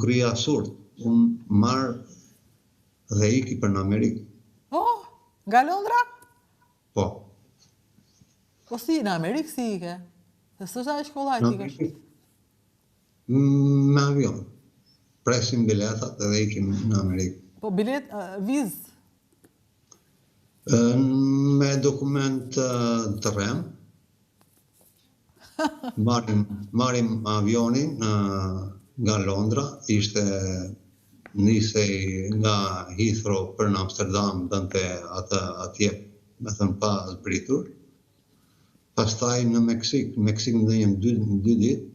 rri as urt, unë marr dhe iki për në Amerikë. Oh, nga Londra? Po. Po si, në Amerikë si ike? Se s'është aq kollaj të ikësh. Me avion. Presim biletat edhe ikim në Amerikë. Po bilet, vizë? Me dokument të rremë. Marrim, marrim avionin nga Londra, ishte nisej nga Heathrow për në Amsterdam, bënte atë atje, me thënë pa zbritur. Pastaj në Meksik, në Meksik ndenjëm dy, dy ditë.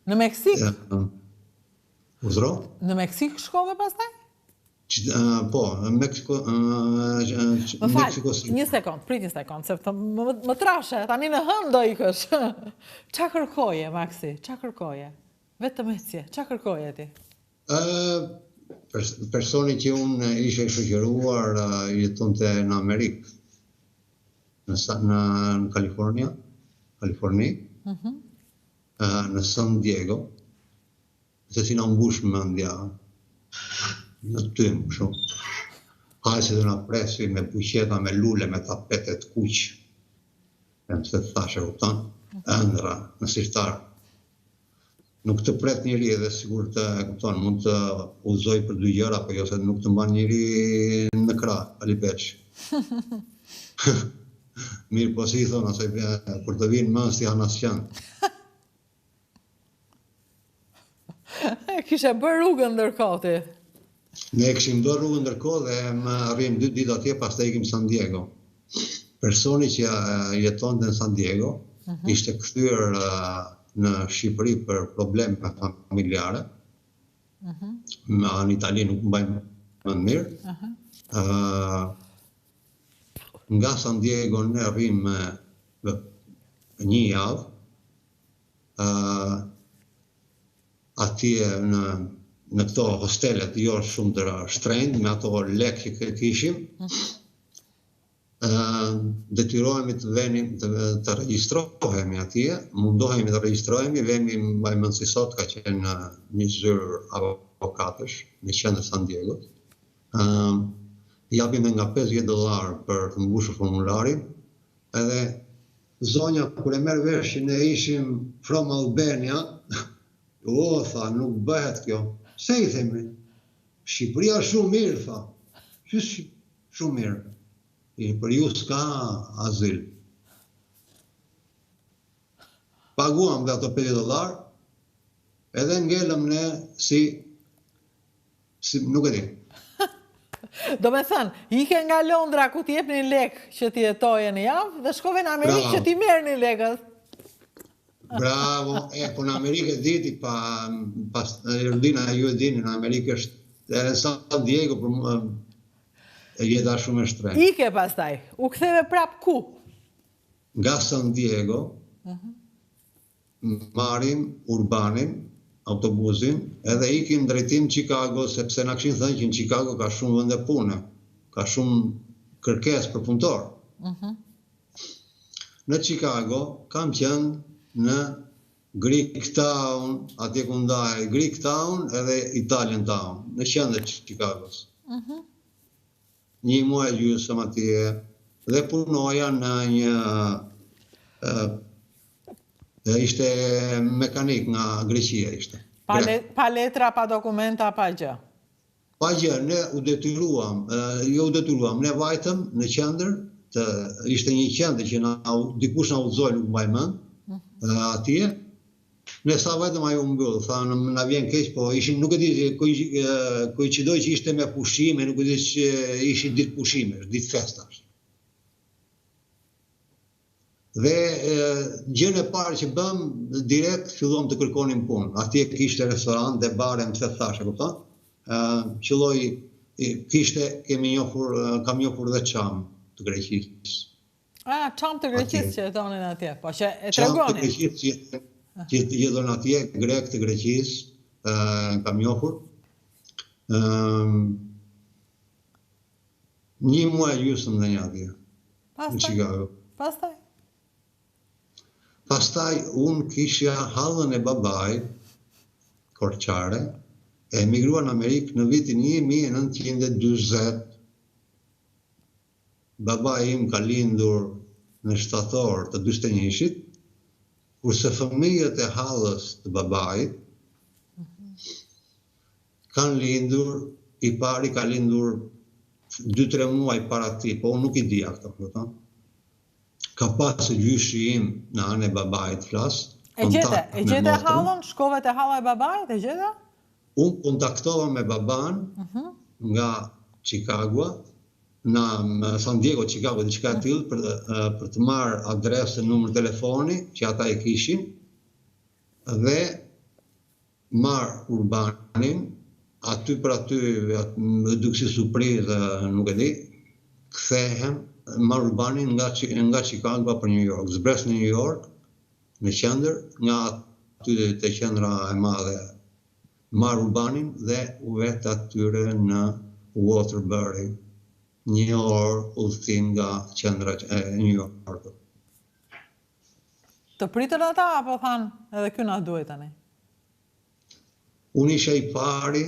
Në Meksik? Urdhro? Në Meksik shkove pastaj? Po, në Meksiko, në Meksiko City. Një sekond, prit një sekond, se më, më trashe, tani në hënë do ikësh. Ça kërkoje, Maksi, ça kërkoje? Vetëm ecje, ça kërkoje ti? Personi që unë isha i shoqëruar jetonte në Amerikë, në, në, në Kalifornia, Kaliforni, mm -hmm. në San Diego, Se si na u mbush mendja në tym kështu. Hajde se do na presi me buqeta, me lule, me tapete të kuq. E pse të thashë, e kupton? Ëndrra në sirtar. Nuk të pret njeri edhe sikur të, e kupton, mund të udhëzoj për dy gjëra, po jo se nuk të mban njeri në krah, Ali Beç. Mirë, po si i thonë asaj, kur të vinë mend s'i hanë as qentë. E kishe bërë rrugën ndërkohë ti. Ne e kishim bërë rrugën ndërkohë dhe më rrim dy ditë atje, pastaj ikim San Diego. Personi që jetonte në San Diego uh mhm. -huh. ishte kthyer në Shqipëri për probleme familjare. Uh mhm. -huh. Në në Itali nuk mbaj mend mirë. Uh -huh. uh, nga San Diego ne rrim një javë atje në në këto hostelet jo shumë të shtrenjtë me ato lekë që kishim. Ë detyrohemi të venim të, të regjistrohemi atje, mundohemi të regjistrohemi, vemi mbaj mend si sot ka qenë në një zyrë avokatësh në qendër San Diego. Ë japim nga 50 dollar për të mbushur formularin, edhe Zonja kur e merr vesh që ne ishim from Albania, o tha nuk bëhet kjo. Pse i themi? Shqipëria është shumë mirë tha. Qysh shumë mirë. I për ju s'ka azil. Paguam dhe ato 50 dollar, edhe ngelëm ne si Si, nuk e di. Do me thënë, ike nga Londra ku t'i jepnin lek që t'i jetoje në javë dhe shkove në Amerikë që t'i merrnin lekët. Bravo, e, po në Amerikë e diti, pa, pas, Rudina, ju e dini, në Amerikë është, edhe në San Diego, për mua, e jeta shumë e shtrenjtë. Ike pastaj, u ktheve prap ku? Nga San Diego, uh mhm. -huh. Marrim urbanin, autobuzin, edhe ikim drejtim Chicago sepse na kishin thënë që në Chicago ka shumë vende pune, ka shumë kërkesë për punëtorë. Mhm. Në Chicago kam qenë në Greek Town, atje ku ndahej Greek Town edhe Italian Town, në qendër të Chicagos. Mhm. Një muaj e gjysmë atje dhe punoja në një ë ishte mekanik nga Greqia ishte. Pa, le, pa letra, pa dokumenta, pa gjë. Pa gjë, ne u detyruam, jo u detyruam, ne vajtëm në qendër, të ishte një qendër që na dikush na udhëzoi, nuk mbaj mend, mhm. atje Ne sa vajtëm ajo u mbyll, tha na vjen keq, po ishin nuk e di koinçidoi që ishte me pushime, nuk e di që ishin ditë pushimesh, ditë festash. Dhe gjënë e parë që bëm, direkt filluam të kërkonim punë. Atje kishte restorant dhe bare, më se thashë, e kupton? Qëlloi, kishte, kemi njohur, kam njohur dhe çam të Greqisë. Ah, çam të Greqisë që jetonin atje, po që e tregonin. Çam të Greqisë që jetonin atje, grek të Greqisë, kam njohur. Një muaj e gjysmë ndenja atje. Në Chicago. Pastaj? Pastaj unë kisha hallën e babait, korçare. Emigruar në Amerikë në vitin 1940. Babai im ka lindur në shtator të 41-shit, kurse fëmijët e hallës të babait kanë lindur, i pari ka lindur 2-3 muaj para tij, po unë nuk i dija këto, kupton? Ka pasë gjyshi im në anë e babait flas, E gjete, e gjete hallën, shkove te halla e babait, e gjete? Unë kontaktova me baban mhm. nga Chicago, në San Diego, Chicago, diçka e mhm. tillë për për të marrë adresën, numër telefoni që ata e kishin dhe marr urbanin, aty për aty, m'u duk si surprizë, nuk e di, kthehem, marr urbanin nga nga Chicago për New York, zbres në New York, në qendër, nga aty te qendra e madhe, marr urbanin dhe u vete atyre në Waterbury, një orë udhëtim nga qendra e New Yorkut. Të pritën ata apo thanë edhe ky na duhej tani? Unë isha i pari,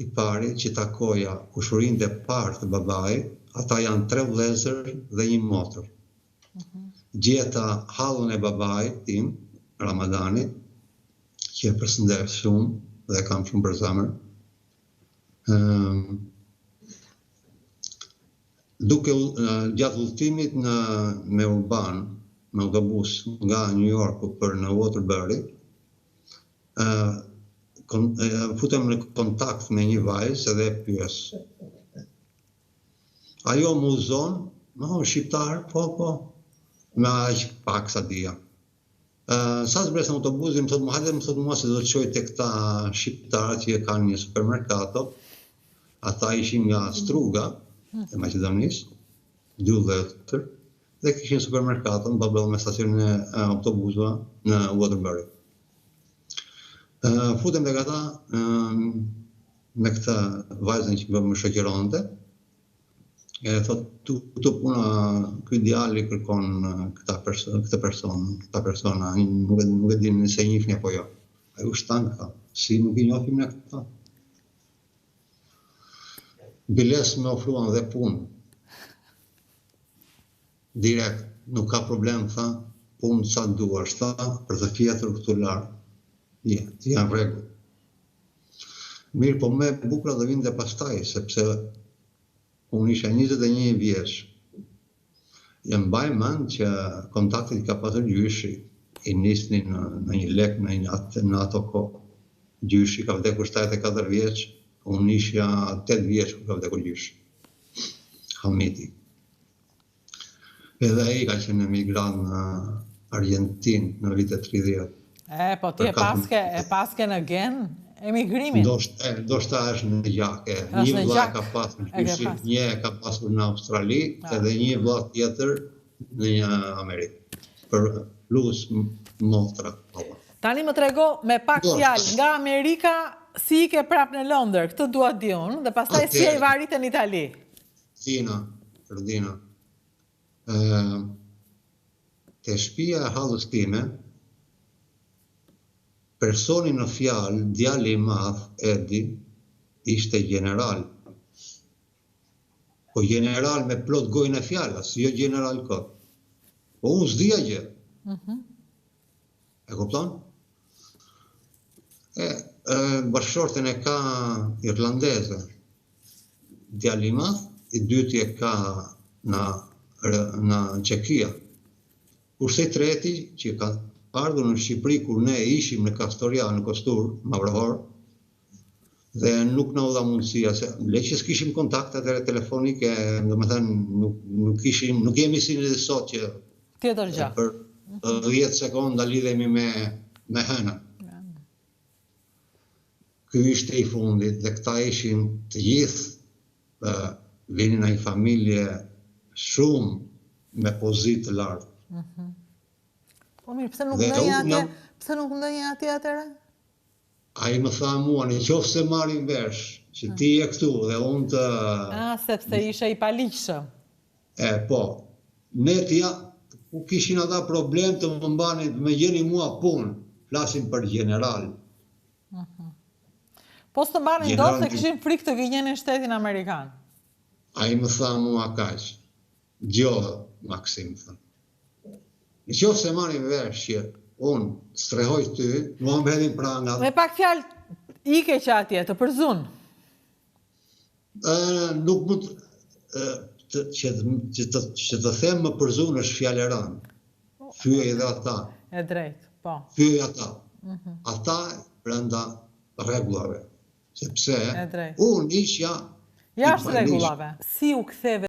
i pari që takoja kushërinjtë e parë të babait, ata janë tre vëllezër dhe një motër. Mhm. Gjeta hallën e babait tim, Ramadanit, që e përshëndes shumë dhe e kam shumë për zemër. Ëm Duke gjatë udhëtimit në me urban, me autobus nga New Yorku për në Waterbury, ë futem në kontakt me një vajzë dhe e pyes. Ajo më udhëzon, më thonë shqiptar, po, po, me aq pak sa dija. Sa zbres në autobusin, më thotë, hajde më thotë mua se do të çoj te këta shqiptarët që kanë një supermerkato. Ata ishin nga Struga e Maqedonisë, dy vëllezër, dhe kishin supermerkaton përballë me stacionin e autobusëve në Waterbury. Futem tek ata me këtë vajzën që më shoqëronte, E thot, tu, këtu puna, ky djali kërkon këta person, këtë person, këta persona, nuk e, nuk e di nëse i njihni apo jo. Ai u shtang, tha, si nuk i njohim ne këta? Biles më ofruan dhe punë. Direkt, nuk ka problem, tha, punë sa duash, tha, për të fjetur këtu lart. Je, janë rregull. Mirë, po më e bukura do vinte pastaj, sepse unë isha 21 vjeç. E mbaj mend që kontaktet që ka pasur gjyshi i nisnin në, në një lek në, një atë, në ato kohë. Gjyshi ka vdekur 74 vjeç, unë isha 8 vjeç kur ka vdekur gjyshi. Hamiti. Edhe ai ka qenë emigrant në Argjentinë në vitet 30. E, po ti e paske, e paske në gen emigrimin. Ndoshta, ndoshta është në gjak. E, një vëlla ka pasur në gjyshi, një e ka pasur në Australi, edhe një vëlla tjetër në një Amerikë. Për plus motra. Po. Tani më trego me pak fjalë nga Amerika si ike prap në Londër, këtë dua të di unë, dhe pastaj si e varite në Itali. Dina, Rudina, ë te shpia e hallës time, personi në fjalë, djali i madh, Edi, ishte gjeneral. Po gjeneral me plot gojën e fjalës, jo gjeneral kot. Po unë s'dija gjë. Mm -hmm. E kupton? E, e bashkëshorten e ka irlandeze. Djali i madh, i dyti e ka në në Çekia. Kurse i treti që ka ardhur në Shqipëri kur ne ishim në Kastoria, në Kostur, Mavrohor, dhe nuk na u dha mundësia se le që s'kishim kontakt atëherë telefonike, domethënë nuk nuk ishim, nuk jemi si ne sot që tjetër gjë. Për 10 sekonda lidhemi me me hënën. Ky ishte i fundit dhe këta ishin të gjithë vinin nga një familje shumë me pozitë të lartë. Mhm. Po mirë, pse nuk ndënje atje? Pse nuk ndënje atje atëherë? Ai më tha mua, në qoftë se marrin vesh që ti je këtu dhe unë të... Ah, sepse ishe i paligjshëm. E, po. Ne të ja, ku kishin ata problem të më mbanin, të më gjenin mua punë, flasim për gjeneral. Mhm. Po s'të mbanin dot se kishin frikë të gënjenin shtetin amerikan. Ai më tha mua kaq, Dëgjo, Maksim, tha. Në qoftë se marrin vesh që unë strehoj ty, mua më hedhin pranga. Me pak fjalë, ike që atje, të përzunë. Nuk mund të, që, që, të, që të them më përzunë është fjalë e rëndë. Fyej edhe ata. E drejtë, po. Fyej ata. Mhm. Ata brenda rregullave. Sepse unë isha jashtë rregullave. Si u ktheve?